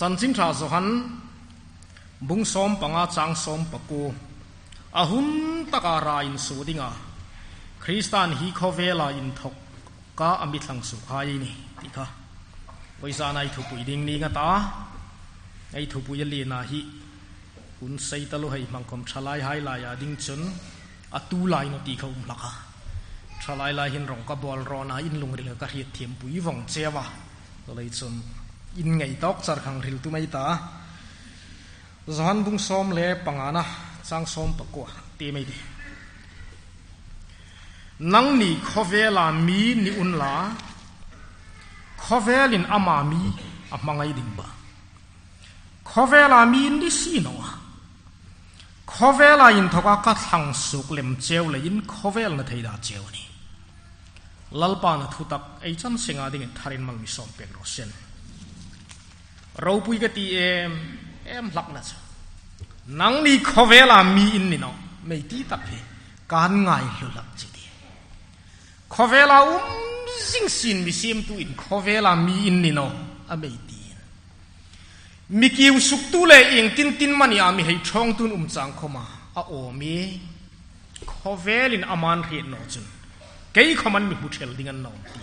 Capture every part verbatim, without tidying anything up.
Chanchin Ṭha Johan bung sawm panga chang sawm pakuo. A hun taka ra insuo dinga Krista'n hi khawvela inthawka a mi thlang suok hai a nih ti kha. Vawisuna ei thupui ding ni nga ta. Ei thupui a lina hi hun sei taluo hei hmang khawm ṭhalaihai laia ding chun a tu lai naw ti kha um hlak a. Ṭhalaihai hin rawng ka bawl rawh a, in lungrila ka hriet thiempui vawng cheu a. Chuleiin chun in ngei tawk char khang hril tum ei ta. Johan bung sawm le pangana chang sawm pakuoa ti mei di. Nangni khawvela mi ni unla, khawvelin ama mi a hmangai ding a. Khawvela mi ni si naw a. Khawvela inthawka ka thlang suok lem cheu leiin khawvel na thei da cheu a nih. Lalpan a thutak ei chan senga dingin tharin mal mi sawm pek raw seh. Ropui ka ti em em hlak naw chu. Nangni khawvela mi in ni naw, mei ti tak hi kan ngai hlu hlak chi ti. Khawvela um zing sin mi siemtuin khawvela mi in ni naw, a mei ti. Mi kiusuktu le ieng tin tin mani a mi hei ṭhawngtun um chang khawma a awm ie. Khawvelin aman hriet naw chun kei khawman mi hmu thel ding a ni naw ti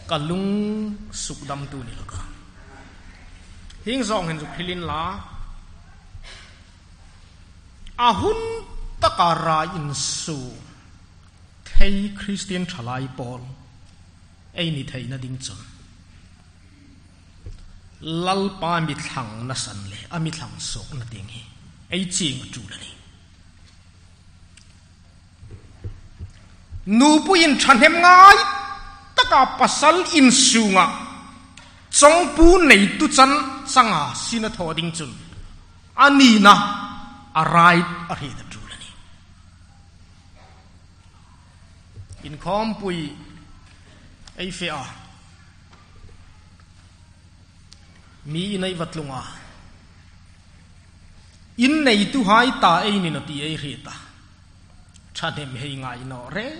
ka lung sukdamtu ni hlak a. Hieng zawng hin zuk hril inla, a hun taka ra insuo thei Kristien ṭhalai pawl ei ni theina ding chun Lalpa mi thlangna san le a mi thlang suokna ding hi ei chieng a ṭul a nih. Nupuiin ṭhahnem ngai taka pasal in sunga chawngpu neitu chan changa sin a thaw ding chun a nina a right a hriet a ṭul a nih. Inkhawmpui ei fe a. Mi in ei va tlung a. In neituhai ta ei ni naw ti ei hriet a. Ṭhahnem hei ngai naw reng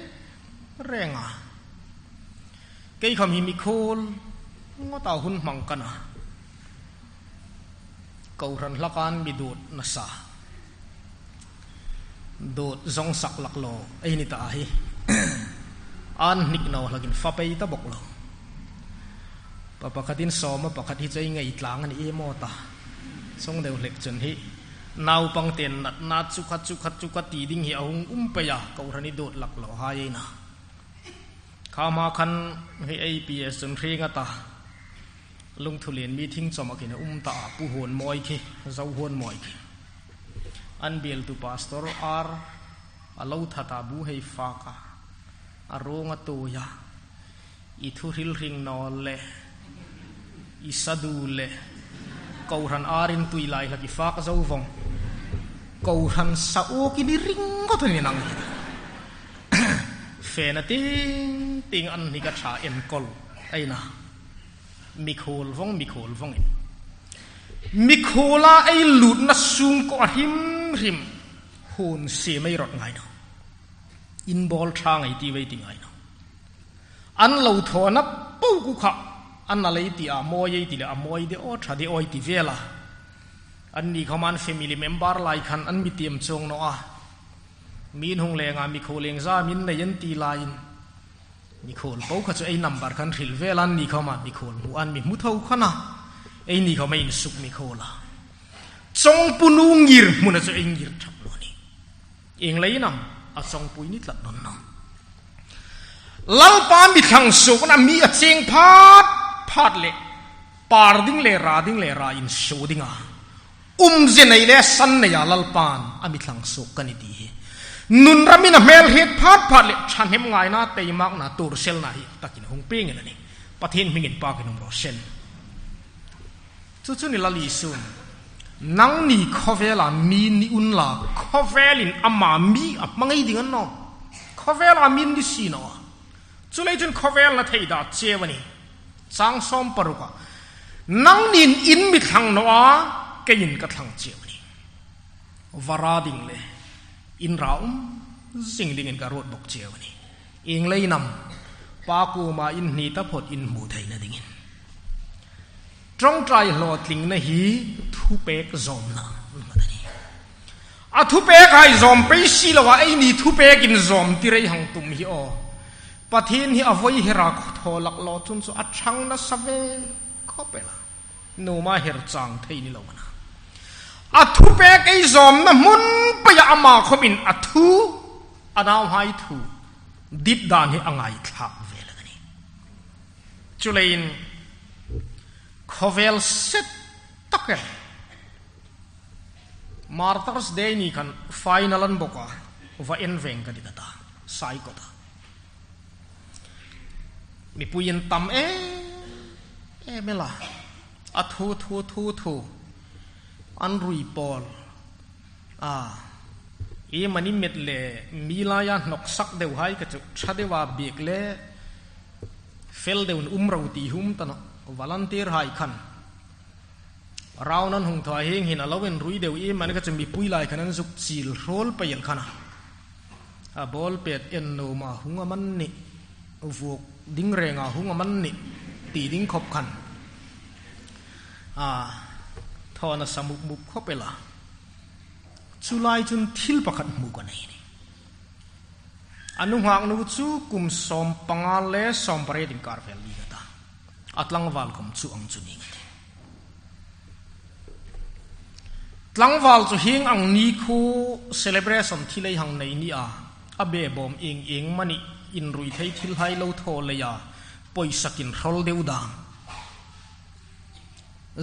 reng a. Kei khawm hi mikhuol ngawta hun hmang ka na. Kohran hlak an mi dawt nasa. Dawt zawng sak lak lo ei ni ta hi. An hnik naw hlakin fa pei ta bawk lo. Pa pakhatin sawm a pakhat hi chu ei ngei tlang a ni e maw ta. Chuong deu hlek chun hi naupang ten natna chu kha chu kha chu kha ti ding hi a hung um pei a, kohran hi dawt lak lo hai ei na. Kha hma khan hi A P S chun hring a ta. Lungthulien mi thing chawm a khin a um ta a, Pu Huonmawi khi, Zo Huonmawi khi. An bieltu pastor ar a lo that a, bu hei fak a, a ruong a tuoi a. I thu hril hring naw le, i sa du le, kohran arin tui lai hlak i fak zo vawng. Kohran sa uok i ni ringawt a ni nang. Fena ting ting an hnik a ṭha enkawl ei na. Mikhuol vawng, mikhuol vawngin. Mikhuola ei lutna sungkuo a hrim hrim. Hun siem ei rawt ngai naw. Inbawl ṭha ngei ti vei ti ngai naw. An lo thawna po ku kha. An na lei ti a mawi ei ti le a mawi de aw, ṭha de aw ei ti vel a. Anni khawma an family member lai khan an mi tiem chuong naw a. Min hung lenga mikhuol leng zam in nei an ti laiin. Mikhuol po kha chu ei number khan hril vel a, anni khawma mikhuol hmu an mi hmu tho khan a. Eini khawma insuk mikhuol a. Chawngpu nu ngir hmuna chu ei ngir thap lo ni. Ieng leiin am a chawngpui ni tlat naw ni. Lalpa mi thlang suokna mi a cheng phat phat le par ding le ra ding le ra insuo dinga umzie nei le san neia Lalpan a mi thlang suok ka ni ti hi. Nun ramin a hmel hriet phat phat le ṭhahnem ngaina, taimakna, tuorselna hi takin hung pieng a nih. Pathien hmingin pakin um raw seh. Chu chu ni Lal Isu'n, nangni khawvela mi ni unla, khawvelin ama mi a hmangai ding a ni naw. Khawvela mi ni si naw. Chuleiin chun khawvel na thei da cheu a nih. Chang sawm paruka. Nangnin in mi thlang naw a, keiin ka thlang cheu a nih. Vara ding le, in ra um zing dingin ka ruot bawk cheu a nih. Ieng leiin am, Pa kuoma in hni taphawt in hmu theina dingin. Ṭawngṭai hlawtlingna hi thupek zawmna. A thupekhai zawm pei si loa eini thupekin zawm tir ei hang tum hi aw. Pathien hi a voi hera thaw lak law chun chu a ṭhang nasa ve khawp el a. Nuoma her chang thei ni lo a na. A thupek ei zawmna hmun peia ama khawmin a thu, a nauhai thu dit dan hi a ngaithlak ve el a ni. Chuleiin khawvel set tak el. Martyrs Day ni khan final an bawk a, va en veng ka ti ka ta, Saikawta. Mipui an tam em em el a. A thu, thu, thu, thu. An rui pawl. A. Iemani met le mi laia hnawksak deuhai kha chu ṭha deua biek le fel deuin um ro ti hum ta naw. Volunteer hai khan. Round an hung thaw a, hieng hin a lo en rui deu iemani kha chu mipui lai khan an zuk chil hrawl pei el khan a. A ball pet en nuom a hung am a ni, vuok ding renga hung am a ni, ti ding khawp khan. A, thaw nasa muk muk khawp el a. Chu lai chun thil pakhat hmu ka nei a nih. A nunghak nu chu kum sawmpanga le sawmpariet inkar vel ni ka ta. A tlangval khawm chu ang chu ni ka ti. Tlangval chu hieng ang ni khu celebration thil ei hang nei ni a. A bebawm ieng ieng mani inrui thei thil hai lo thaw leia. Poisak inhrawl deu dam.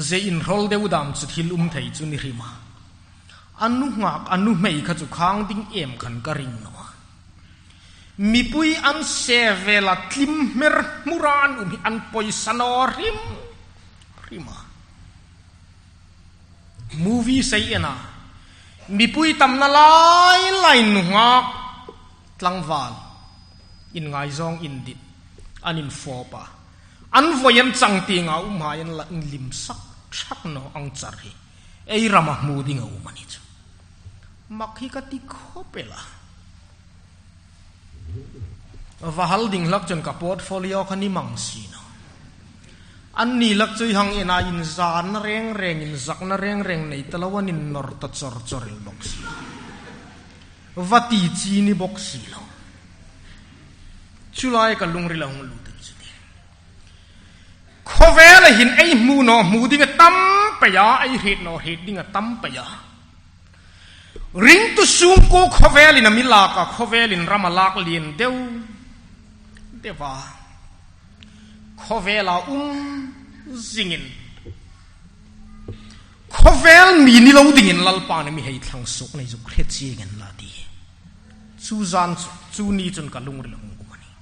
Ze inhrawl deu dam chu thil um thei chu ni hrim a. A nunghak, a nuhmei kha chu khang ding em khan ka ring naw a. Mipui an se vela tlim hmer hmura an um hi an poisa naw hrim hrim a. Movie sei en a. Mipui tamna lai lai nunghak tlangval inngaizawng indit an infawp a. An voi an chang tienga umhai an la inlimsak ṭhak naw ang char hi. Ei rama hmu ding a um a ni chu. Mak hi ka ti khawp el a. Va hal ding hlak chun ka portfolio kha ni mang si naw. Anni lak chu i hang en a inzanna reng reng, inzakna reng reng nei ta lo an innawr ta chawr chawr el bawk si. Va ti chi ni bawk si lo. Chu lai ka lungrila hung lut chu ti. Khawvela hin ei hmu naw hmu ding a tam pei a, ei hriet naw hriet ding a tam pei a. Ringtu sungkuo khawvelin a mi lak a, khawvelin ram a lak lien deu deu a. Khawvela um zingin. Khawvel mi ni lo dingin Lalpan a mi hei thlang suok nei zuk hre chieng en la ti. Chu zan chu, chu ni chun ka lungril hung um a nih.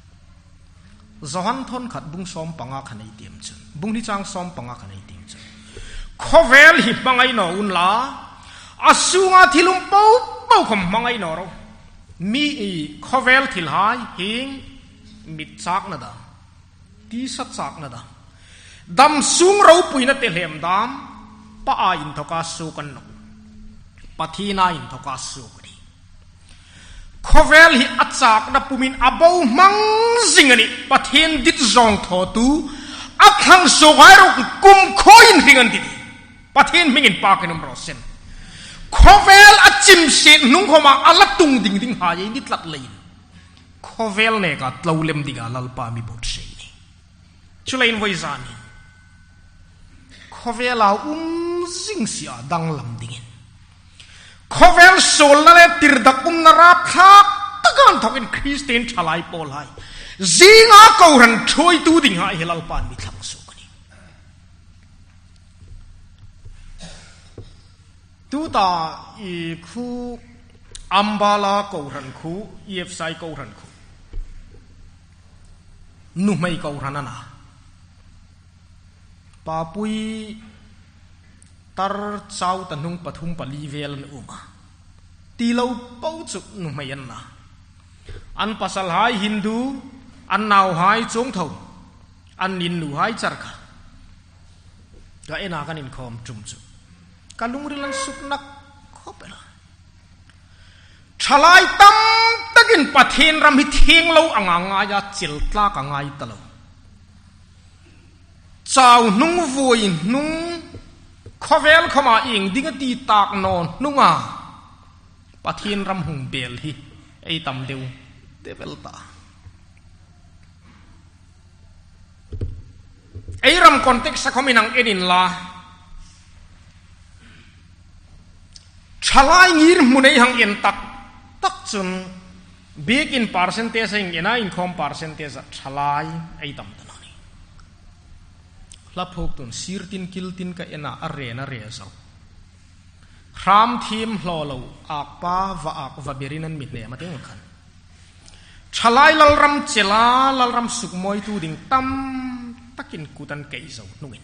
Johan thawn khat bung sawmpanga khan ei tiem chun. Bung hni chang sawmpanga khan ei tiem chun. Khawvel hi hmangai naw unla. A sunga thil um po po khawm hmangai naw ro. Mi i khawvel thilhai hieng mit chakna dam. Tisa chakna dam. Dam sung ropuina tehlem dam. Pa a inthawka suok a ni naw. Pathien a inthawka suok a nih. Khawvel hi a chakna pumin a bo hmang zing a nih. Pathien dit zawng thawtu a thlang suokhai ruok kum khuoin hring an dit. Pathien hmingin pakin um raw se. Khawvel a chimset hnung khawma a la tung ding dinghai ei ni tlat leiin. Khawvel neka tlo lem dinga Lalpa mi buotsain a nih. Chuleiin voi zanin khawvela um zing si a danglam dingin. Khawvel suolna le tirdakumna rapthlak taka inthokin Kristien ṭhalai pawlhai zinga kohran ṭhuoitu dinghai hi Lalpan mi thlang suok a nih. Tuta i khu Ambala kohran khu, E F C I kohran khu. Nuhmei kohran a na. Papui tar chau ta hnung pathum pali vel an um a. Ti lo po chu nuhmei an na. An pasalhai Hindu, an nauhai chuong tho, an innuhai Charkha. Ka ena kan inkhawm ṭum chu. Ka lungril an suk nak khawp el a. Ṭhalai tam takin Pathien ram hi thieng lo anga ngai a, chil tlak a ngai ta lo. chau hnung, vui hnung, khawvel khawma ieng ding a ti tak naw hnunga Pathien ram hung bel hi ei tam deu de vel ta. Ei ram context-a khawm inang en inla, thalai ngirhmun ei hang en tak tak chun, biekin percentage-a hang en a, inkhawm percentage-a thalai ei tam ta naw ni. Hla phuok tun sir tin kil tin ka en a, a ren a re zo. Hram thiem hlaw lo, ak pa va ak va berin an mi hnem a teng khan. Thalai lalram chela, lalram sukmawitu ding tam takin kut an kei zo hnungin,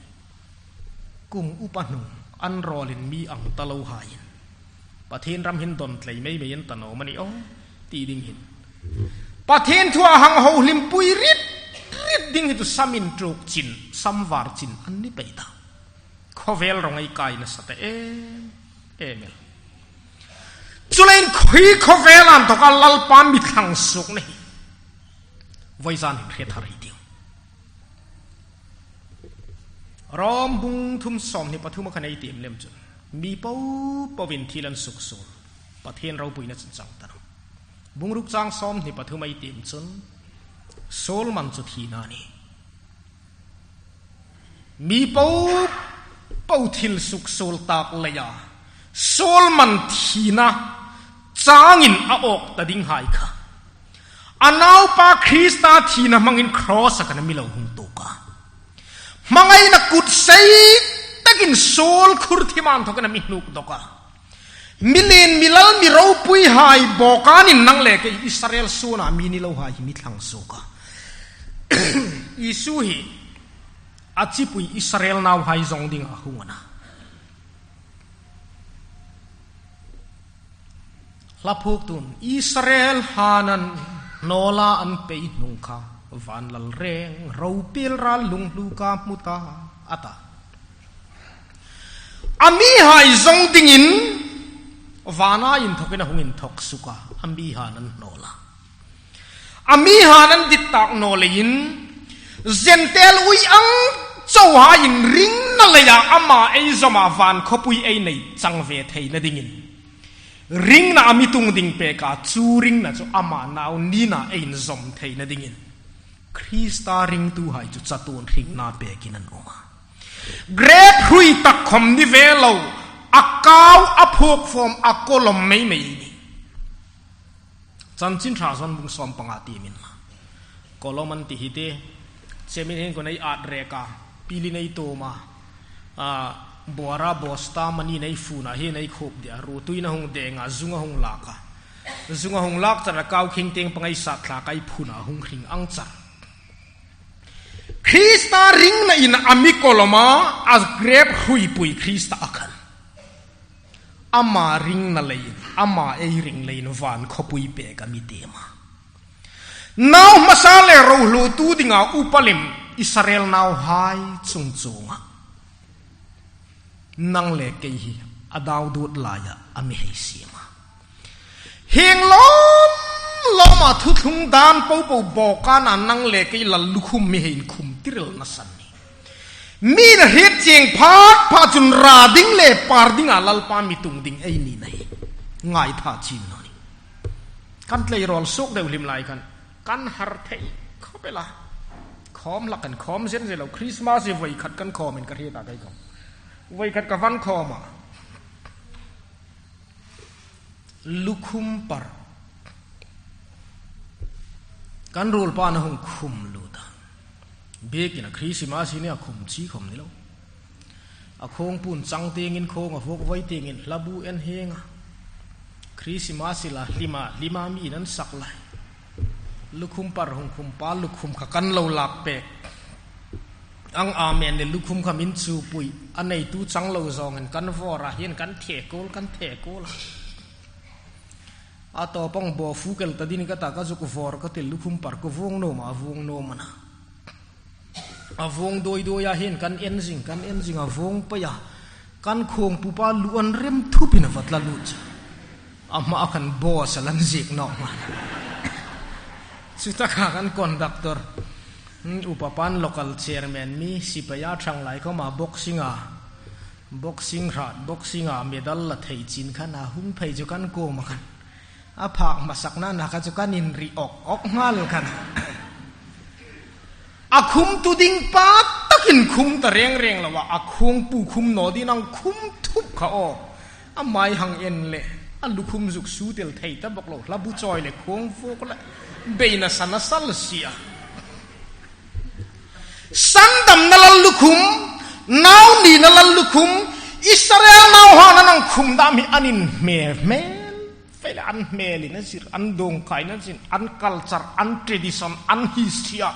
kum upa hnung an rawlin mi ang ta lo haiin, Pathien ram hin don tlei mei mei an ta naw mani aw ti ding hin, Pathien thua hang ho hlimpui rit rit ding hi chu sam inṭuk chin, sam var chin an ni pei ta. Khawvel rawng ei kai nasa ta em em el. Chuleiin khi khawvel inthoka Lalpa mi thlang suokna hi vawizan hin hre thar ei tiu. Rom bung thum sawmhni pathum-a khan ei tiem lem chun, mi po poin thil an suksuol, Pathien ropuina chun chang ta naw. Bung ruk chang sawmhni pathum ei tiem chun, suol man chu thina a nih. Mi po po thil suksuol tak leia suol man thina changin a awk ta ding hai kha, a naupa Krista thina hmangin cross-a khan a mi lo hung tuok a. Hmangaina kut sei takin suol khur thima inthokin a mi hnuk dawk a. Mi lien, mi lal, mi ropui hai bawkanin nang le kei Israel suona mi ni lo hai hi mi thlang suok a. Isu hi a chipui Israel nauhai zawng dinga hung a na. Hla phuok tun, Israel haiin an hnawla an pei hnung kha, van lal reng, ropui ral lungluka hmu ta, a ta. A mihai zawng dingin vana inthokin a hung inthok suok a, a mihaiin an hnawl a. A mihaiin an dit tak naw leiin, Gentile-ui ang chauhaiin ringna leia ama ei zawma van khawpui ei nei chang ve theina dingin, ringna a mi tung ding peka, chu ringna chu ama nau nina ei inzawm theina dingin, Krista ringtuhai chu chatuon hringna pekin an um a. Grep hrui tak khawm ni ve lo, a kau a phuok fawm, a kawlawm mei mei ni. Chanchin Ṭha John bung sawm panga tiem inla, kawlawm an ti hi te, chemin hin kon ei at reka, pilin ei tuom a, a, buara bosta mani nei funa hi nei khup dia, rutuin a hung deng a, zunga hung lak a. Zunga hung lak chara kau khing tieng pangai sat thlak ei phuna hung hring ang char. Krista ringnain a mi kawlawm a, a grep hruipui Krista a khan. Ama ringna leiin, ama ei ring leiin van khawpui pek a mi tiem a. Nau hmasa le ro hluotu dinga upa lem Israel nauhai chung chunga nang le kei hi a dau dut laia a mi hei siem a. Hieng lawm lawma thuthlung dan popo bawkana nang le kei lal lukhum mi hei inkhum tirel nasa ni. Mi'n a hriet chieng phat phat chun ra ding le par dinga Lalpa mi tung ding ei ni nei. Ngai tha chin naw ni. Kan tleirawl suok deu hlim lai khan, kan har thei khawp el a. Khawm hlak kan khawm zen zen lo, Christmas hi voi khat kan khawmin ka hriet a, kei khawm voi khat ka van khawm a. Lukhum par. Kan ruolpa'n a hung khum lut a. Biekin a Christmas hi ni a khum chi khawm ni lo. A khawngpu'n chang tiengin khawng a vuok voi tiengin hlabu en hieng a. Christmas hi la hlima, hlima mi'n an sak lai. Lukhum par hung khum pa lukhum kha kan lo lak pek. Ang amen le lukhum kha min chu pui. A neitu chang lo zawngin kan vawr a, hieng kan thekul, kan thekul a. A tawpang baw fu kel ta dingin ka ta ka zuk vawr ka ti, lukhum par ka vuong nuom a, vuong nuom a na. A vuong doi doi a, hieng kan en zing, kan en zing a vuong pei a. Kan khawngpu pa lu an rem thupin a va tla lut chu. Ama khan boss a lan ziek nawk ma. Chutaka kan conductor. Hmm, upa pan local chairman mi sipaia ṭhang lai khawma boxing a, boxing hrat, boxing a medal la thei chin khan a hung phei chu kan kuoma khan. A phak hmasakna na kha chu kan inri awk awk nghal khan. A khumtu ding pa takin khum ta reng reng lo a, a khuongpu khum naw ding ang khum thup kha aw. A mai hang en le, a lukhum zuk su tel thei ta bawk lo, hla bu chawi le khuong vuok le, beina sana sal si a. Sandamna lal lukhum, nau nina lal lukhum, Israel nauhai an khum dam hi an inhmel hmel. Fei le an hmelin a zir, an dawngkaina zin, an culture, an tradition, an history a.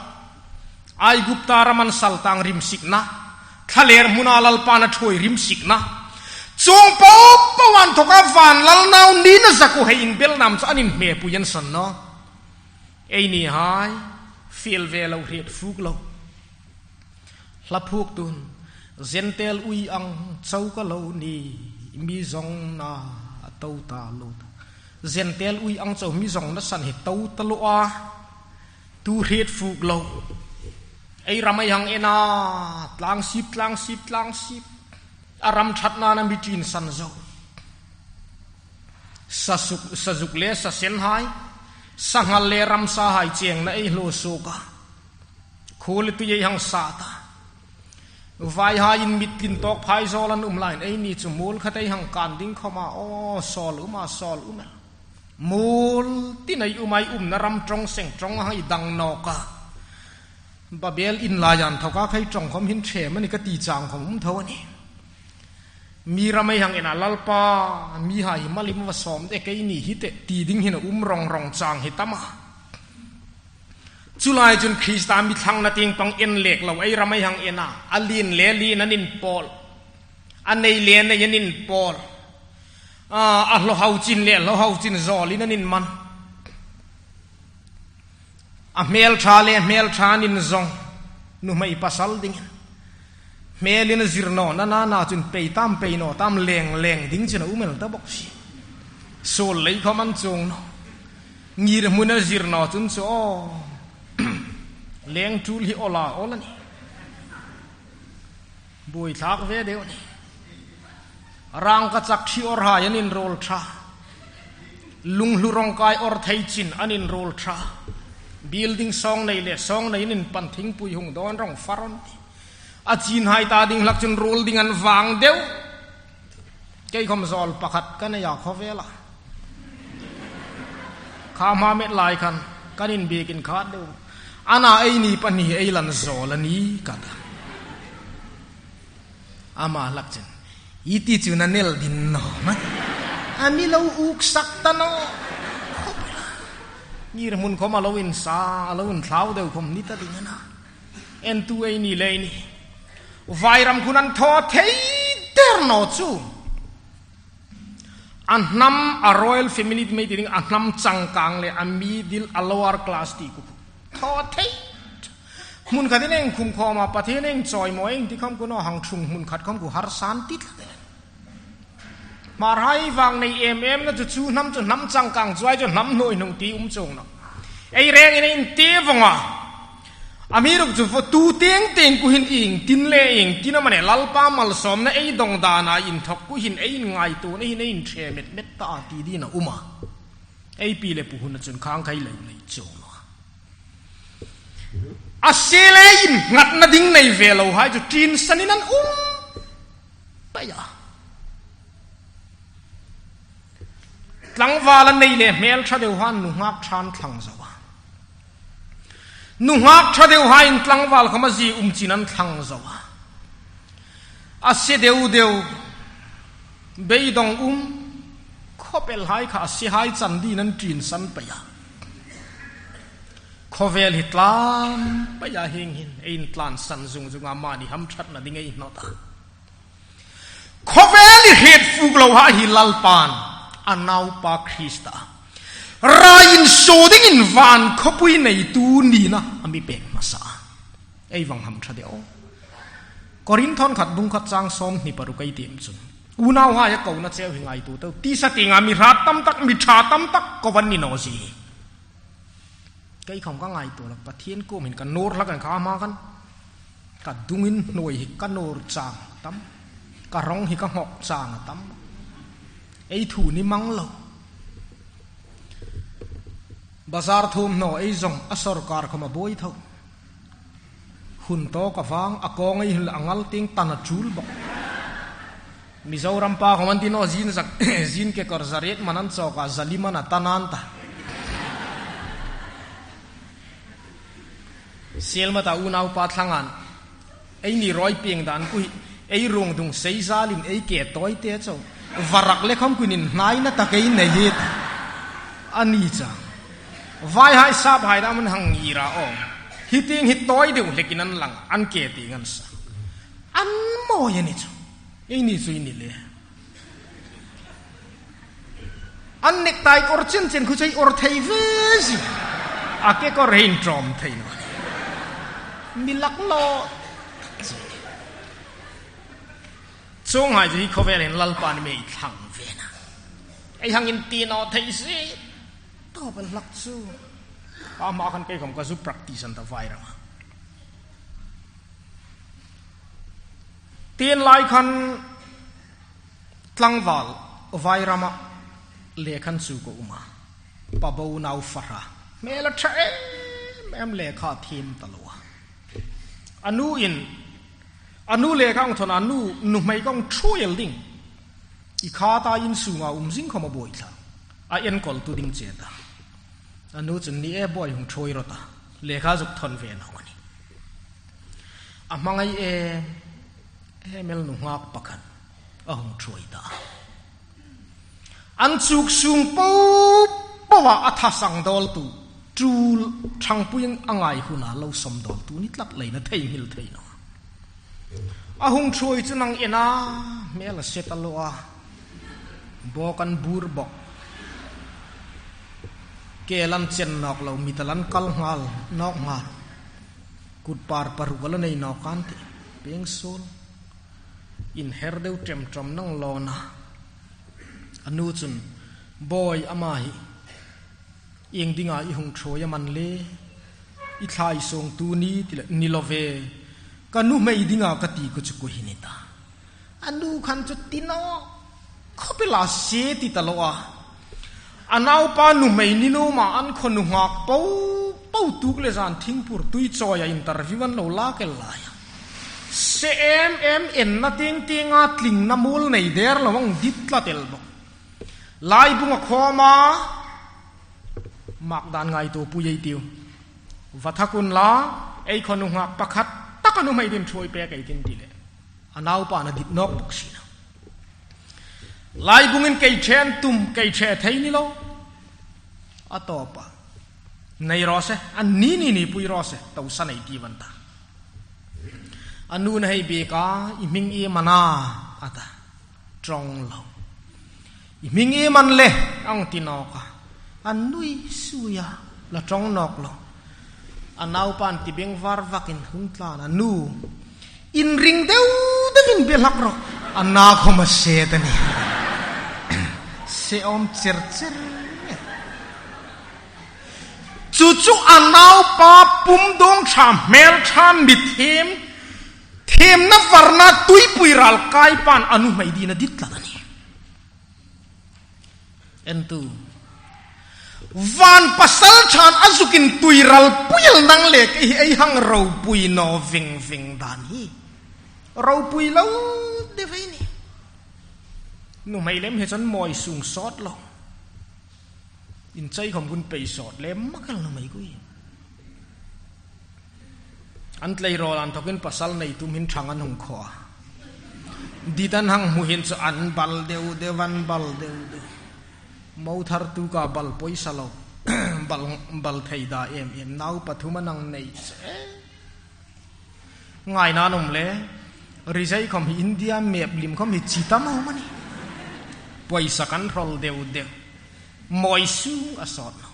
Aigupta ram an saltang rimsikna, thlaler hmuna Lalpan a ṭhuoi rimsikna. Chuong po po an thawka van lal nau nina zakuo hei inbelnam chu an inhmepui an san naw. Ei ni hai, fiel ve lo, hriet fuk lo. Hla phuok tun, Gentile ui ang chau ka lo ni, mi zawngna a to ta lo ta. Gentile ui ang chau mi zawngna san hi to ta lo a, tu hriet fuk lo. Ei ram ei hang en a, tlangsip, tlangsip, tlangsip. A ram ṭhatna na mi ṭin san zo. Sasuk, sazuk le sasen hai, sanghal le ramsa hai chengna ei hlaw suok a. Khuo le tui ei hang sa ta. Vaihaiin mit tlin tawk phai zawl an um laiin ei ni chu muol khat ei hang kan ding khawma, aw, sawl um a, sawl um el. Muol tin ei um a, ei umna ram ṭawng seng ṭawng a hang dang nawk a. Babel in lai an thawka khai ṭawng khawm hin ṭhe mani ka ti chang khawm um tho a nih. Mi ram ei hang en a, Lalpa, mihai hi mal in va sawm de, keini hi te ti ding hin a um rong rong chang hi tam a. Chu lai chun Krista mi thlangna tieng pang en lek lo, ei ram ei hang en a, a lien le lien an inpawl, a nei le nei an inpawl, a, a hlawhau chin le hlawhau chin zawlin an inman. A hmel ṭha le hmel ṭha an inzawng, nuhmei pasal dingin. Hmelin a zir nawna na na chun pei tam, pei naw tam, leng leng ding chun a um el ta bawk si. Sawl lei khawm an chuong naw. Ngirhmun a zir naw chun chu aw, leng tul hi awl a awl a nih. Buoi thlak ve deu a nih. Rangkachak thi awr hai an inruol ṭha. Lunghlu rawngkai awr thei chin an inruol ṭha. Building sawng nei le sawng nei an inpan, thingpui hung dawn rong far an ti. A chin hai ta ding hlak chun ruol ding an vang deu. Kei khawm zawl pakhat ka nei a khawvela. Kha hma met lai khan kan inbiekin khat deu. Ana ei ni pahni ei lan zawl a ni ka ta. Ama hlak chun, i ti chu na nel din naw ma. A mi lo uk sak ta naw. Ngirhmun khawm a lo insa, a lo inthlau deu khawm ni ta ding a na. Entu ei ni le ei ni. Vairam khun an thaw thei der naw chu. A hnam, a royal family ti mei ti ding, a hnam changkang le a middle, a lower class ti khu. Thaw thei. Hmun khat in ei khum khawm a, Pathien ei chawimawi ei ti khawm khu naw, hang ṭhung hmun khat khawm khu harsa an ti tlat. Hmarhai vang nei em em na chu, chu hnam chu hnam changkang chu ei chu hnam hnuoi hnung ti um chuong naw. Ei rengin ei inti vong a. Amiruokchu tu tieng tieng khu hin iengtin le iengtin am a nih, Lalpa malsawmna ei dong dana inthawk khu hin ei inngaituona hin ei inṭhe met met ta ti dingin a um a. Ei pi le pu huna chun khang khai lo lei chuong naw. A sie le innghatna ding nei ve lo hai chu ṭin sanin an um pei a. Tlangval a nei le hmel ṭha deu hai nunghak ṭha an thlang zo a. Nunghak ṭha deu haiin tlangval khawm a zie um chin an thlang zo a. A sie deu deu, beidawng um, khawpel hai kha a sie hai chan dingin an ṭin san pei a. Khawvel hi tlan pei a, hieng hin ei intlan san zung zung a, mani hamṭhatna ding ei hnawt a. Khawvel hi hriet fuk lo hai hi Lalpan a naupa Krista rai insuo dingin van khawpui neitu nina a mi pek hmasa a. Ei vang hamṭha de aw. Korinthon khat bung khat chang sawmhni paruk ei tiem chun, unauhai, a kona cheu hi ngaituo ta u. Tisa tienga mi hrat tam tak, mi ṭha tam tak ko an ni naw si. Kei khawm ka ngaituo lawk, Pathien kuom hin ka nawr hlak ang kha, ama khan. Ka dungin hnuoi hi ka nawr chang a tam. Ka rawng hi ka nghawk chang a tam. Ei thu ni mang lo. Bazar thuomhnaw ei zawng a, sawrkar khawm a buoi tho. Hun tawk avang a kawng ei hul a ngal tieng tan a tul bawk. Mizoram pa khawm an ti naw, jean zak, jean kekawr zariet man an chawk a, zalim an a tan an ta. Sielmata unaupa Thlangan, eini rawi pieng dan khu hi, ei ruong dung sei zalin ei ke tawi te chau. Varak le khawm kunin hnaina tak ei nei hi. A ni chang. Vaihai saphai dam an hang ngir a aw. Hi tieng hi tawi deu hlekin an lang, an ke tieng an sa. An mawi a ni chu. Eini chu ei ni le. An necktie awr chen chen khu chu ei awr thei ve si. A kekawr hi intawm thei naw. Mi lak lo. Chuonghai chu hi khawvel hin Lalpan mi ei thlang ve a. Ei hang inti naw thei si. Tawp el hlak chu. Ama khan kei khawm ka zu practice an ta Vairama. Tienlai khan tlangval Vairama lekhan chu ka um a. Pa bo nau fahra. Hmel a ṭha em em, lekha thiem ta lo a. A nu in, a nu lekha hang thawn a, nu, nuhmei ka hung ṭhuoi el ding. I kha ta in sunga um zing khawm a buoi thlak. A enkawltu ding che ta. A nu chun, "Ni e, buoi, hung ṭhuoi rawh ta. Lekha zuk thawn ve naw ni." A hmangai em em el nunghak pakhat a hung ṭhuoi ta. An chuk sung po po a, a thasang dawltu, tul ṭhangpuiin a ngai huna lo sawm dawltu ni tlat leiin a theinghil thei naw. A hung ṭhuoi chu nang ena hmel a se ta lo a. Bawk an bur bawk. Kel an chen nawk lo, mit a lan kal nghal nawk nghal. Kut par paruk a la nei nawk an tih. Peng suol. Inher deu ṭem ṭawm nang lawn a. A nu chun, "Buoi, ama hi ieng dinga i hung ṭhuoi a man le, i thlai sawngtu ni ti le, ni lo ve. Ka nuhmei dinga ka ti khu chu koi hi ni ta." A nu khan chu ti naw khawp el a se ti ta lo a. A naupa nuhmei ni nuom a, an khaw nunghak po po tuk le zan thingpur tui chawia interview an lo lak el lai a. Se em em, enna tieng tienga tlingna muol nei der lo, a hung dit tlat el bawk. Laibung a khawm a, mak dan ngaituopui ei tiu. Va thak unla, ei khaw nunghak pakhat tak a nuhmei dingin ṭhuoi pek ei tih, an ti le. A naupa'n a dit nawk bawk si naw. Laibungin kei ṭhe an tum, kei ṭhe thei ni lo. A tawpa, "Nei raw se, a ni ni ni pui raw se, tosa nei ti van ta." A nu'n a hei biek a, "I hming iem a na?" a ta. "Ṭawng lo." "I hming iem a ni le?" a hung ti nawk a. A nui sui a, "La ṭawng nawk lo." A naupa'n ti beng var vakin hung tlan a, "Nu, inring deu deuin be hlak rawh. A na khawm a se ta ni. Se awm cher cher." Chu chu a naupa pum dawng ṭha, hmel ṭha, mi thiem, thiemna varna tuipui ral kai pa'n a nuhmei dingin a dit tlat a nih. En tu. Van pasal ṭhain a zukin tui ral pui el nang le kei hi ei hang ropui naw veng veng dan hi. Ropui lo deu ei nih. Nuhmei lem hi chun mawi sung sawt lo. Inchei khawm khun pei sawt lem mak el nuhmei khu. An tleirawl an thokin pasal nei tum hin ṭhang an hung khaw a. Dit an hang hmu hin chu an bal deu deu, an bal deu deu. Mo thar tuka bal pawisa lo. Bal, bal thei da em em, nau pathum an hang nei che. Ngaina an um le, rizei khawm hi India map lim khawm hi chi tam a um a nih. Pawisa kan hrawl deu deu. Mawi sung a sawt naw.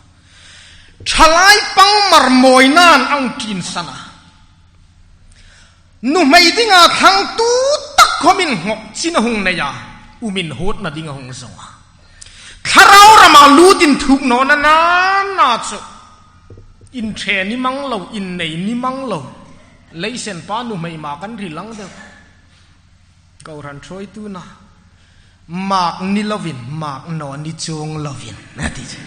Thalai pangmar mawina'n a hung ṭin san a. Nuhmei dinga thlang tu tak khawmin nghawk chin a hung nei a. Umin hutna ding a hung zawng a. Thlarau rama lutin thuk nawna na na chu. Inṭhe ni mang lo, innei ni mang lo. Leisen pa nuhmei ma kan hril ang deu. Kohran ṭhuoitu na. Mak ni lovin, mak naw ni chuong lovin. A ti chu.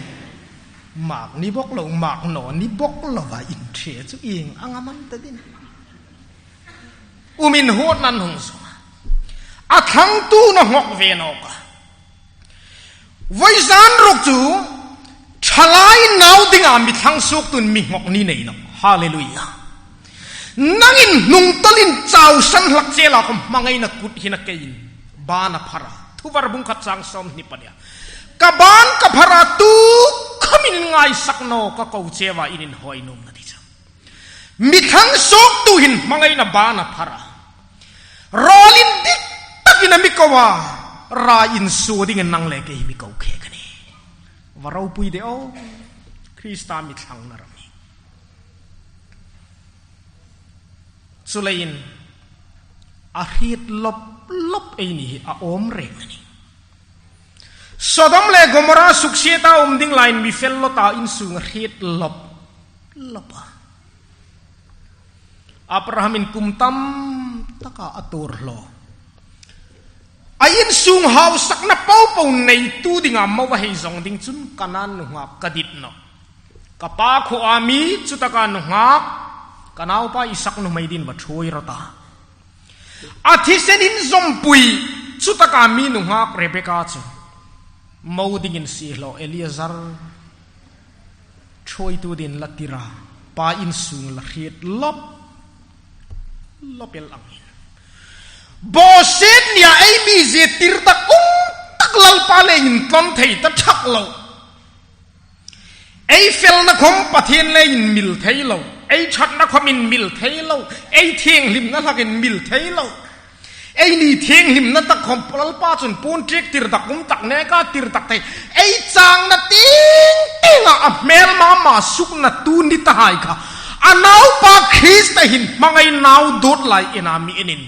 Mak ni bok lo, mak naw ni bok lova inṭhe chu ieng ang am a ni ta ding. Umin huot nan hung sung. A thangtu na nghok ve nawk a. Voizan ruok chu, ṭhalai nau dinga mi thlang suoktun mi nghok ni nei nawh. Hallelujah. Nangin hnungtolin chausan hlak chela khom hmangaina kut hi na keiin. Bana phara. Thuvar bung khat chang sawmhni pahni a. Ka ban ka phara tu khomin ngaisak naw ka ko chewa in inhawi nuom na ti chu. Mi thlang suoktu hin hmangaina bana phara. Rawl indik takin a mi ko a. Ra insuo dingin nang le kei mi ko khe ka nih. Va ropui de aw. Krista mi thlangna ram hi. Chuleiin a hriet lop lop ei ni hi a awm reng a nih. Sodom le Gomorrah suksieta um ding laiin mi fel Lota insung a hriet lop lop a. Abrahamin kum tam taka a tuor hlaw. A insung hausakna popo neitu dinga mo a hei zong ding chun Kanan nunghak ka dit nawh. Ka pa khuoa mi chutaka nunghak ka naupa Isak nuhmei dingin va ṭhuoi rawh ta. A thisen inzawmpui chutaka mi nunghak Rebeka chu mo dingin siehlaw Eliezar ṭhuoitu dingin la tir a, pa insung la hriet lop lop el angin. Bawsiet nia ei mizie tir tak um tak Lalpa le intlawn thei ta ṭhak lo. Ei felna khom Pathien le inmil thei lo. Ei ṭhatna khom inmil thei lo. Ei thienghlimna hlak inmil thei lo. Eini thienghlimna tak khom Lalpa chun puon ṭiek tir tak um tak neka tir tak thei. Ei changna tieng tienga a hmel mama suknatu ni tahai kha. A naupa Krista hin hmangai nau dawt lai ena mi enin.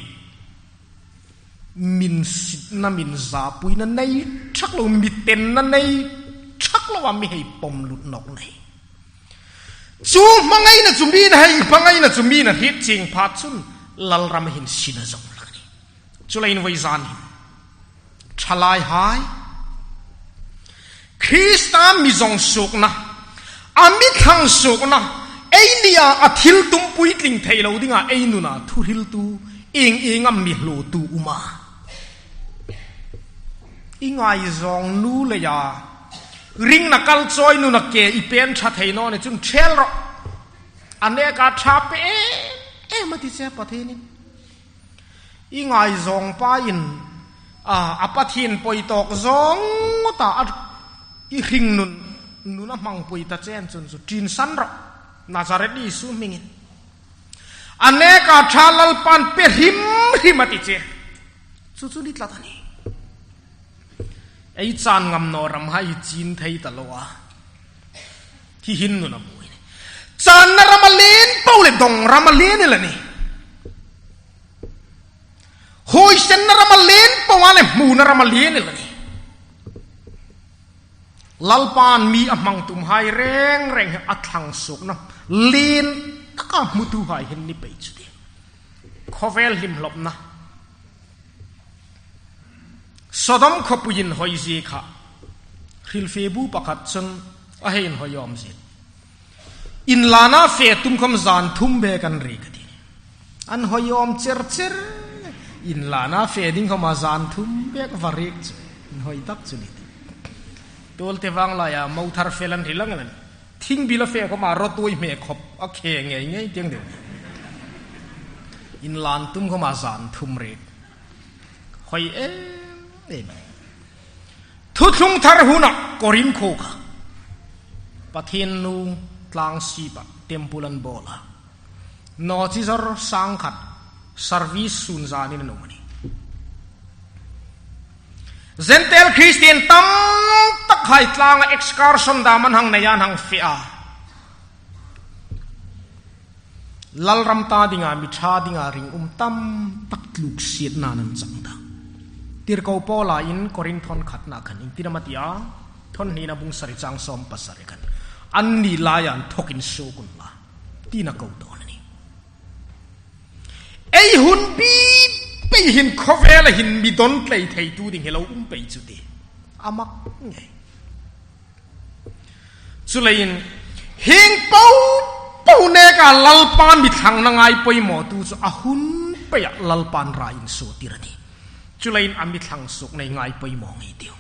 Min sitna, min zapuina nei ṭhak lo, mi tenna nei ṭhak lo a mi hei pawm lut nawk nei. Chu hmangaina chu mi na hei, hmangaina chu mi na hriet chieng phat chun Lalram hin sin a zong hlak a nih. Chuleiin voizan hin ṭhalaihai, Krista mi zong suokna, a mi thlang suokna, ei nia a thil tum puitling thei lo dinga ei nuna thuhriltu ieng ieng am mi hlawtu um a. I ngaizawng nu leia ringna kal chawi nuna ke i pen ṭha thei naw ni chun ṭhel rawh. A neka ṭha pe em em a ti che Pathienin. I ngaizawng pa in, a, a Pathien poi tawk zawng ta a, i hringnun, nun a hmangpui ta chen chun chu ṭinsan rawh. Nazareth Isu hmingin. A neka ṭha Lalpan pe hrim hrim a ti che. Chu chu ni tlat a nih. Ei chan ngam naw ram hai chin thei ta lo a. Hi hin nun a buoi. Channa ram a lien po le dong ram a lien el a nih. Huoisenna ram a lien po a le hmuna ram a lien el a nih. Lalpan mi a hmang tum hai reng reng a thlang suokna lien taka hmutuhai hin ni pei chu ti. Khawvel hlim hlopna. Sodom khawpui inhawi zie kha. Hrilfie bu pakhat chun a hei inhawi awm zie. Inlana fe tum khom zan thum bek an riek a ti. An hawi awm cher cher. Inlana fe ding khoma zan thum bek va riek chu. Inhawi tak chu ni ti. Tuolte vang laia mo thar fel an hril ang a nih. Thingbil a fe khoma rawtuoi hme khop a khe ngei ngei tieng deu. Inlan tum khoma zan thum riek. Hawi em em. Thuthlung thar huna Korinth khuo kha. Pathien nu tlang sipa temple an bawl a. Naw chi zor sang khat service sun zanin an um a nih. Gentile Christian tam tak hai tlanga excursion dam an hang nei a, an hang fe a. Lalram ta dinga mi ṭha dinga ring um tam tak tluk sietna an chang ta. Tirko Paula in Korinth thon khatna khan ieng tin am a ti a, thon hnina bung sari chang sawm pasari khan. Anni laia inthawk insuok unla, tiin a ko dawn a nih. Ei hun bi pei hin khawvela hin mi don tlei thei tu ding hi lo um pei chu ti. A mak ngei. Chuleiin, hieng po po neka Lalpan mi thlangna ngai poimawtu chu a hun peia Lalpan ra insuo tir a nih. Chuleiin a mi thlang suokna ei ngai poimaw ngei ei tiu.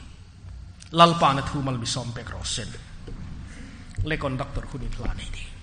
Lalpan a thu mal mi sawm pek raw se. Le conductor hun inhlan ei tih.